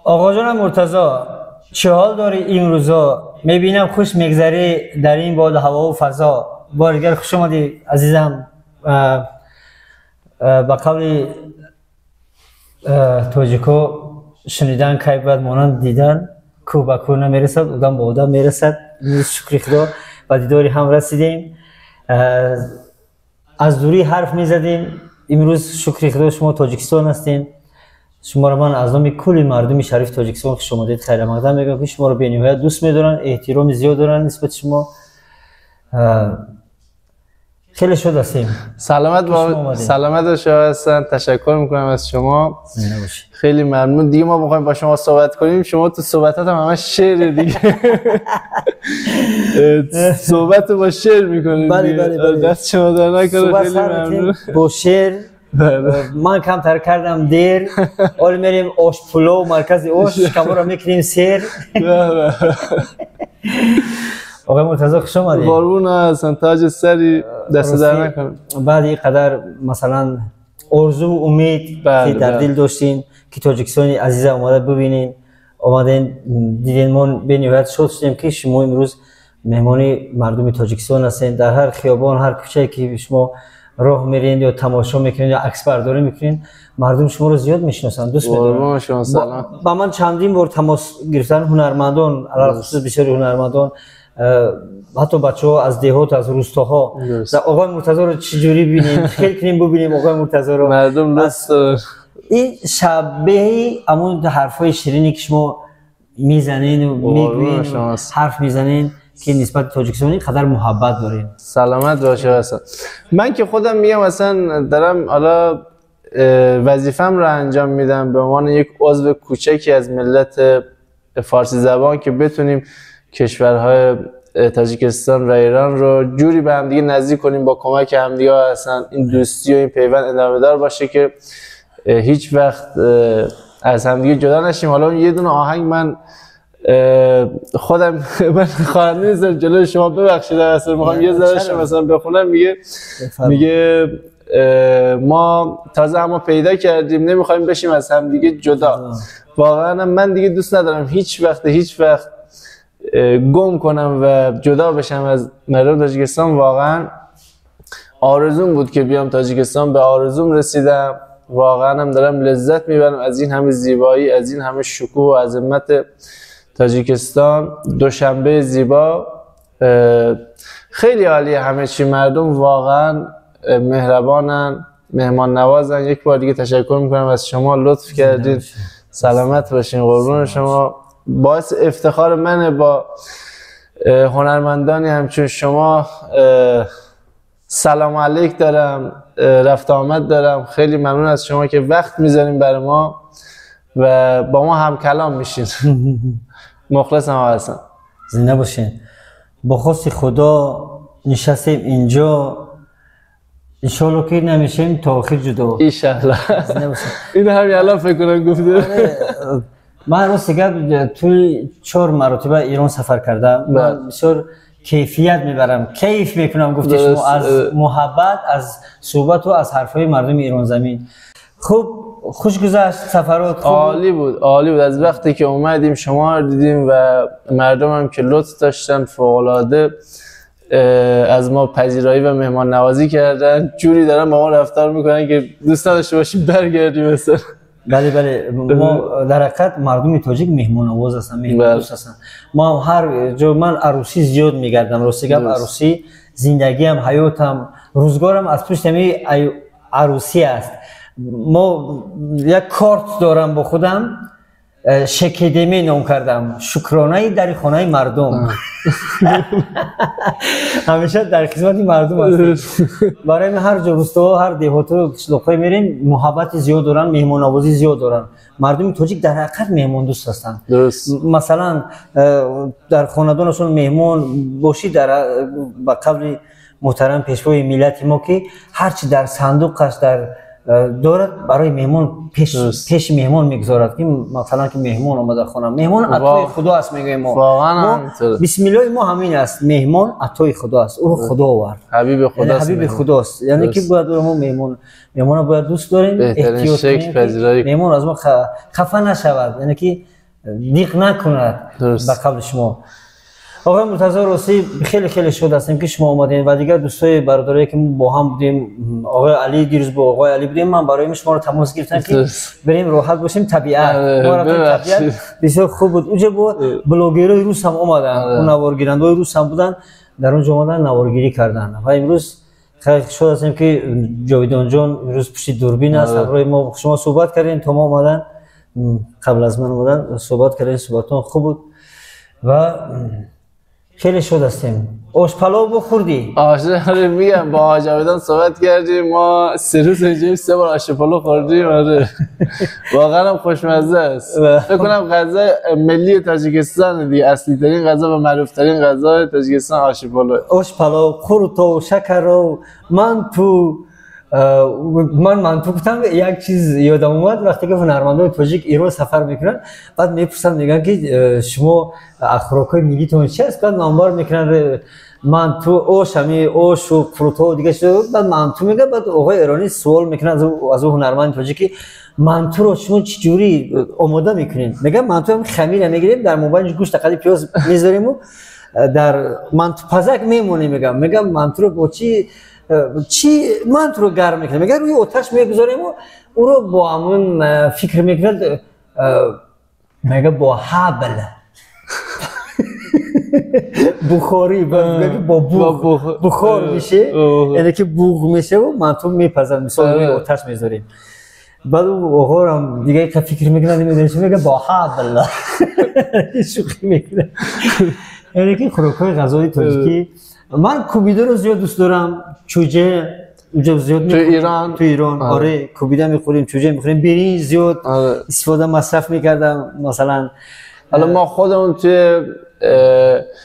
آقا جانم مرتضی، چه حال داری این روزا؟ میبینم خوش میگذری در این باد هوا و فضا. بار دیگر خوش آمدی عزیزم. به قول تاجیکو شنیدن کی باید مانند دیدن، کوه به کوه نمیرسد، آدم به آدم میرسد. شکر خدا به دیداری هم رسیدیم. از دوری حرف میزدیم. امروز شکر خدا شما تاجیکستان هستین. شما رو من از نام کل مردم شریف تاجیکستان خوش آمدید خیر مقدم میگم که شما رو بی‌نهایت دوست میدارن، احترام زیاد دارن نسبت شما. خیلی شاد هستیم. سلامت با سلامت باشید هستن. تشکر میکنم از شما، خیلی ممنون. دیگه ما میخوایم با شما صحبت کنیم، شما تو صحبتات هم همش شعر دیگه. صحبت با شعر میکنید. بله بله بله. دست شما در نکنه، خیلی ممنون. با شعر من کمتر کردم دیر. حالا میریم آش پلو، مرکز آش کمو میکنیم سیر. آقای مرتضی خوش آمدید. قربون هستن، تاج سری، دست در نکنه. بعد اینقدر مثلا آرزو و امید که در دل داشتین که تاجیکستان عزیز آمده ببینین، آمدین دیدین، ما بی‌نهایت شاد شدیم که شما امروز مهمانی مردم تاجیکستان هستین. در هر خیابان، هر کوچه که شما راه میرین یا تماشا میکنین یا عکس برداری میکنین، مردم شما رو زیاد میشناسن، دوست میدارن. با من چندین بار تماس گرفتن هنرمندان، علی‌الخصوص بسیاری هنرمندان، حتی بچه‌ها از دهات، از روستاها، آقای مرتضی رو چجوری ببینیم، خیلی کنیم ببینیم آقای مرتضی رو. مردم دوست دارن. این شبیه همون حرفای شیرینی که شما میزنین و میگوین، حرف میزنین که نسبت تاجیکستان اینقدر محبت دارین. سلامت باشه هستن. من که خودم میگم اصلا دارم حالا وظیفم رو انجام میدم به عنوان یک عضو کوچکی از ملت فارسی زبان که بتونیم کشورهای تاجیکستان و ایران رو جوری به همدیگه نزدیک کنیم، با کمک همدیگه اصلا این دوستی و این پیوند ادامه دار باشه که هیچ وقت از همدیگه جدا نشیم. حالا یه دونه آهنگ من خودم من خواننده نیستم جلوی شما، ببخشید اصلا میخوام یه ذره مثلا بخونم. میگه ما تازه همو پیدا کردیم، نمیخوایم بشیم از همدیگه جدا. واقعا من دیگه دوست ندارم هیچ وقت گم کنم و جدا بشم از مردم تاجیکستان. واقعا آرزوم بود که بیام تاجیکستان، به آرزوم رسیدم. واقعا هم دارم لذت میبرم از این همه زیبایی، از این همه شکوه و عظمت تاجیکستان. دوشنبه زیبا، خیلی عالیه همه چی. مردم واقعا مهربانن، مهمان نوازن. یک بار دیگه تشکر میکنم از شما، لطف کردید. سلامت باشین، قربون شما. باعث افتخار منه با هنرمندانی همچون شما سلام علیک دارم، رفت آمد دارم. خیلی ممنون از شما که وقت میذارین برای ما و با ما هم کلام میشین. مخلصم هستم. زنده باشین. با خواست خدا نشستیم اینجا، انشالله که نمیشیم تا آخر جدا. انشالله. زنده باشین. این همین الان فکر کنم گفته. من راست گپ توی 4 مرتبه ایران سفر کردم. من بسیار کیفیت میبرم، کیف میکنم گفته شما از محبت، از صحبت و از حرفای مردم ایران زمین. خوب خوش گذشت سفرات؟ عالی بود، عالی بود. از وقتی که اومدیم شما رو دیدیم و مردم هم که لطف داشتن، فوق العاده از ما پذیرایی و مهمان نوازی کردن. جوری دارن با ما رفتار میکنن که دوست نداشته باشیم برگردیم مثلا. بله بله، ما در حقیقت مردم تاجیک مهمان نواز هستن، مهمان دوست هستن. ما هر جا من عروسی زیاد میگردم، راستی گپ عروسی زندگیم، حیاتم، روزگارم از پشت همی عروسی است. ما یک کارت دارم با خودم، شکدمی نام کردم، شکرانه در خانه مردم. همیشه در خدمت مردم هستیم. برای هر جا روستا، هر دهات و قشلاق‌های میریم، محبت زیاد دارن، مهمان نوازی زیاد دارن. مردم تاجیک در حقیقت مهمان دوست هستن. درست. مثلا در خاندانشون مهمان باشی، در به قول محترم پیشوای ملت ما که هرچی در صندوق است، در дорад барои меҳмон пеши меҳмон мегузорад ки масалан ки меҳмон омада хона меҳмон атои худо аст мегӯем мо бисмиллоҳи мо ҳамин аст меҳмон атои худо аст ӯро худо овард ҳабиби худост ҳабиби худост яъне ки бояд ӯро мо меҳмонро бояд дӯст дорем эҳтиёт кунем меҳмон аз мо хафа нашавад яъне ки диқ накунад ба қавли шумо. Оғои Муртазо рости хеле хеле шод ҳастем ки шумо омадед ва дигар дӯстои бародарое ки мо бо ҳам будем оғои Алӣ дирӯз бо оғои Алӣ будем ман барои шуморо тамос гирифтам ки берем роҳат бошем табиат мо рафтем табиат бисёр хуб буд уҷа бо блогерҳои рус ҳам омаданд наворгирандҳои рус ҳам буданд дар он ҷо омаданд наворгирӣ карданд ва имрӯз хеле шод ҳастем ки Ҷовидонҷон имрӯз пушти дурбин аст ҳамроҳи мо шумо суҳбат кардем то мо омадан қабл аз ман омадан суҳбат кардем суҳбатон хуб буд ва خیلی شاد هستیم. آش پلاو بخوردی؟ آش آره میگم با جاویدان صحبت کردیم ما 3 روز اینجا 3 بار آش پلو خوردیم. آره واقعا هم خوشمزه است. فکر کنم غذا ملی تاجیکستان دیگه اصلی ترین غذا و معروف ترین غذا تاجیکستان آش پلو. آش پلاو، قورتو، شکرو، манту. من манту гуфтам як чиз ёдам омад вақте ки ҳунармандони тоҷик Эрон сафар мекунанд баъд мепурсанд мегӯянд ки шумо хӯрокҳои миллитон чи аст баъд номбар мекунанд манту ош ҳами ошу қурутҳо дига чиз баъд манту мегӯяд баъд оғои эронӣ суол мекунад аз ӯ ҳунарманди тоҷик ки мантуро шумо чӣ ҷурӣ омода мекунед мегӯяд манту ҳам хамира мегирем дар мобайниш гӯшт ақали пиёз мезориму дар мантупазак мемонем мегӯям мантуро бо чӣ чӣ мантуро гарм мекунад мегӯяд рӯи оташ мегузорему ӯро бо ҳамон фикр мекунад мегӯяд бо ҳабл бухорӣ бо бухор меше яъне ки буғ мешаву манту мепазад мисол рӯи оташ мезорем баъд оғорам дига ка фикр мекунад намедонам чӣ мегӯяд бо ҳабл шӯхӣ мекунад яъне ки хӯрокҳои ғазои тоҷикӣ ман кубидаро зиёд дӯст дорам чӯҷа уҷа зиёд мехӯрем ту Эрон оре кубида мехӯрем чӯҷа мехӯрем биринҷ зиёд истифода масраф мекардам масалан حالا ما خودمون توی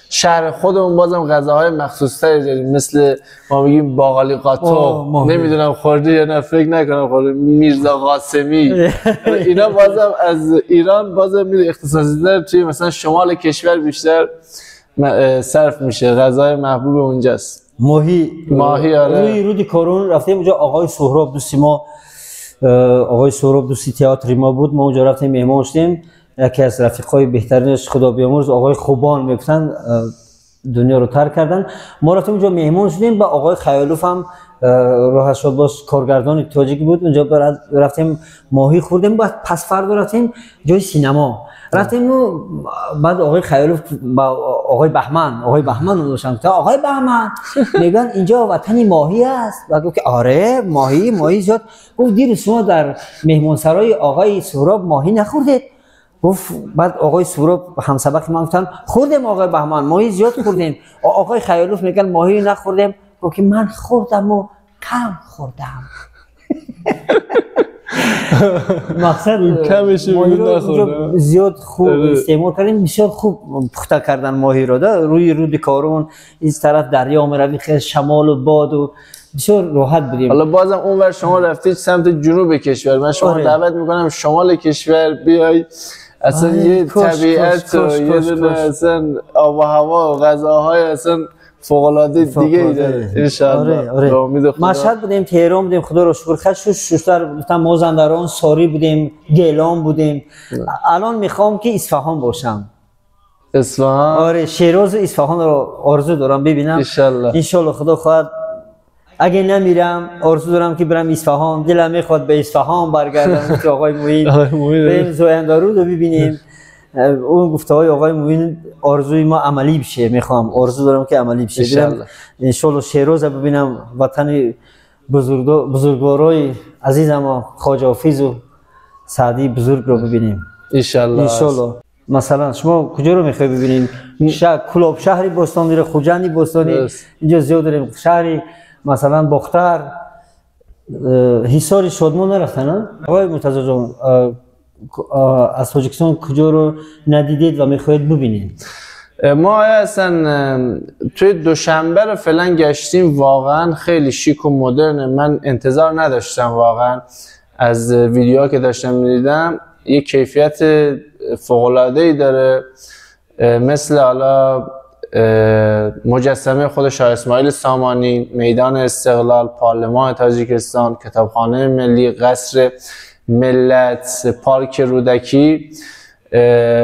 شهر خودمون بازم غذاهای مخصوص تری داریم مثل ما میگیم باقالی قاتق نمیدونم خوردی یا نه فکر نکنم خورده میرزا قاسمی اینا بازم از ایران بازم میره اختصاصی تر توی مثلا شمال کشور بیشتر صرف میشه غذای محبوب اونجاست. ماهی آره. روی رود کارون رفتیم اونجا آقای سهراب دوستی ما آقای سهراب دوستی تئاتری ما بود ما اونجا رفتیم مهمان شدیم یکی از رفیقای بهترینش خدا بیامرز آقای خوبان میگفتن دنیا رو ترک کردن ما رفتیم اونجا مهمان شدیم با آقای خیالوف هم راحت شد باز کارگردان تاجیک بود اونجا رفتیم ماهی خوردیم بعد پس فردا رفتیم جای سینما رفتیم و بعد آقای خیالوف با آقای بهمن داشتن تا آقای بهمن میگن اینجا وطن ماهی است بعد گفت که آره ماهی زیاد گفت دیروز شما در مهمانسرای آقای سهراب ماهی نخوردید گفت بعد آقای سهراب همسبق من گفتن خوردیم آقای بهمن ماهی زیاد خوردیم آقای خیالوف میگن ماهی نخوردیم گفت که من خوردم و کم خوردم مقصد ماهی رو زیاد خوب استعمال کردیم بسیار خوب پخته کردن ماهی رو روی رود کارون این طرف دریا میروی خیلی شمال و باد و بسیار راحت بودیم. حالا بازم اونور شما رفتید سمت جنوب کشور من شما دعوت میکنم شمال کشور بیای اصلا یه طبیعت و یه دونه اصلا آب و هوا و غذاهای اصلا فوق العاده دیگه ای داره ان شاء الله. آره. مشهد بودیم تهران بودیم خدا رو شکر خیلی شوشتر گفتم مازندران ساری بودیم گیلان بودیم الان میخوام که اصفهان باشم. اصفهان آره شیراز و اصفهان رو آرزو دارم ببینم ان شاء الله. ان شاء الله خدا خواهد اگه نمیرم آرزو دارم که برم اصفهان دلم میخواد به اصفهان برگردم که آقای معین بریم زایندارود رو ببینیم اون گفته های آقای معین آرزوی ما عملی بشه میخوام آرزو دارم که عملی بشه برم ان شاء الله شیراز رو ببینم وطن بزرگوارای عزیزم خواجه حافظ و سعدی بزرگ رو ببینیم ان شاء الله. ان شاء الله. مثلا شما کجا رو میخوای ببینیم؟ کلاب شهری باستانی رو خوجندی باستانی اینجا زیاد داریم شهری مثلا باختر حصار شادمان نرفتن آقای مرتضی جان از تاجیکستان کجا رو ندیدید و میخواهید ببینید؟ ما اصلا توی دوشنبه رو فعلا گشتیم، واقعا خیلی شیک و مدرنه. من انتظار نداشتم واقعا از ویدیوها که داشتم میدیدم، یه کیفیت فوق‌العاده‌ای داره، مثل حالا مجسمه خود شاه اسماعیل سامانی، میدان استقلال، پارلمان تاجیکستان، کتابخانه ملی، قصر ملت، پارک رودکی.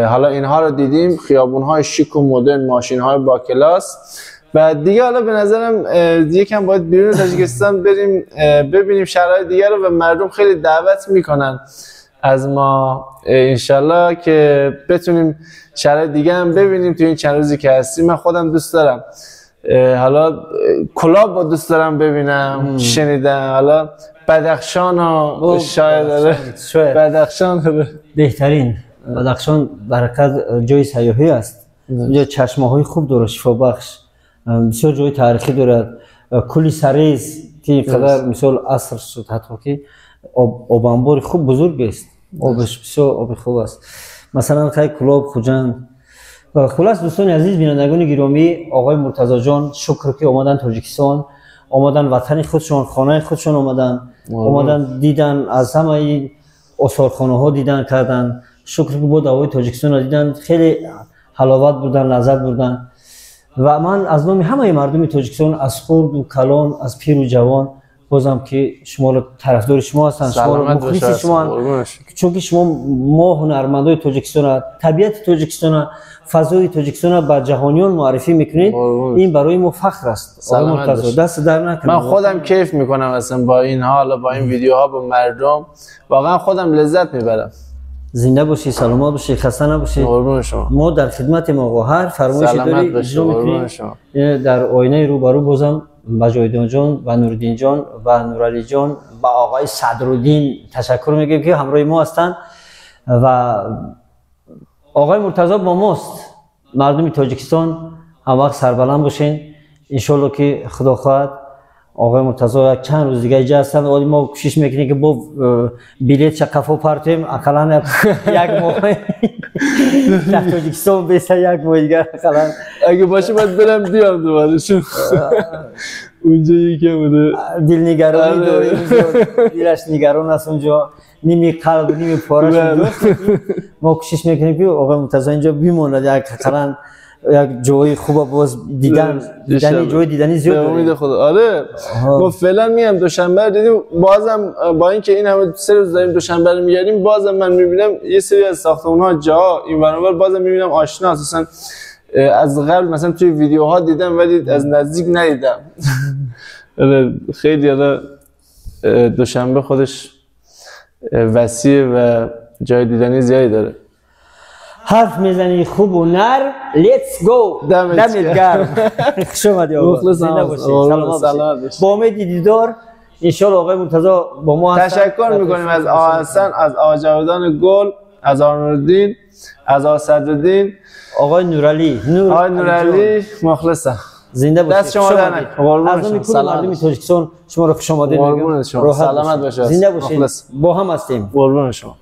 حالا اینها رو دیدیم، خیابون‌های شیک و مدرن، ماشین‌های با کلاس و دیگه. حالا به نظرم یکم باید بیرون تاجیکستان بریم ببینیم شهرهای دیگه رو و مردم خیلی دعوت میکنن از ما، انشالله که بتونیم شهرهای دیگه هم ببینیم تو این چند روزی که هستیم. من خودم دوست دارم، حالا کلاب رو دوست دارم ببینم، شنیدم حالا بدخشان رو شاید، بدخشان رو بهترین. بدخشان برکت جای سیاحی است، اونجا چشمه های خوب داره، شفا بخش، بسیار جای تاریخی دارد. کلی سریز که اینقدر مثال عصر شد، حتی که آب انبار خوب بزرگ است، آبش بسیار آب خوب است. مثلا خیلی کلاب خوجند. خلاص دوستان عزیز، بینندگان گرامی، آقای مرتضی جان شکر که آمدن تاجیکستان، آمدن وطن خودشون، خانه خودشون آمدن دیدن، از همه این آثارخانه ها دیدن کردن. شکر که با دوای تاجیکستان را دیدن، خیلی حلاوت بردن، لذت بردن. و من از نام همه مردم تاجیکستان، از خرد و کلان، از پیر و جوان، بازم که شما رو طرفدار شما هستن، شما رو مخلص شما، چون که شما ما هنرمندای تاجیکستان، طبیعت تاجیکستان، فضای تاجیکستان به جهانیان معرفی میکنید، این برای ما فخر است. آقای مرتضی دست در نکنه. من خودم کیف میکنم اصلا با این حال، با این ویدیوها، با مردم، واقعا خودم لذت میبرم. زنده باشی، سلامت باشی، خسته نباشی. قربون شما. ما در خدمت ما آقا، هر فرمایشی داری اجرا میکنیم. در آینه روبرو بازم به جایدان جان و نوردین جان و نورعلی جان و آقای صدرالدین تشکر میگیم که همراه ما هستند و آقای مرتضی با ماست. مردم تاجیکستان هم وقت سربلند باشین، انشالله که خدا خواهد آقای مرتضی یک چند روز دیگه اینجا هستند. ولی ما کوشش میکنیم که با بلیت چه قفا پرتیم، اقلا یک ماه در تاجیکستان بیسته، یک ماه دیگه اقلا اگه باشه باید برم بیام دوباره، چون اونجا یکی بوده دلنگرانی داره، دلش نگران است اونجا، نیمی قلب نیمی پارش. ما کوشش میکنیم که آقای مرتضی اینجا بیماند، یک اقلا یک جای خوب باز دیدن، جای دیدنی زیاد داریم. امید خدا. آره ما فعلا میام دوشنبه دیدیم، بازم با اینکه این همه سه روز داریم دوشنبه رو میگردیم، بازم من میبینم یه سری از ساختمان‌ها جا این ور اونور بازم میبینم آشنا، اصلا از قبل مثلا توی ویدیوها دیدم ولی از نزدیک ندیدم. آره خیلی. آره دوشنبه خودش وسیع و جای دیدنی زیادی داره. حرف میزنی خوب و نر، let's go، دمت گرم. خوش اومدی آقا، زنده باشی، سلامت باشی. با امید دیدار انشالله آقای مرتضی با ما هستن. تشکر میکنیم از آقا حسن، از آقا جاودان گل، از آقا نورالدین، از آقا صدرالدین، آقای نورعلی، آقای نورعلی مخلصم. زنده باشید. دست شما در نکنه. از نام کل مردم تاجیکستان شما رو خوش آمدید میگم. سلامت باشید. زنده باشید. با هم هستیم. قربون شما.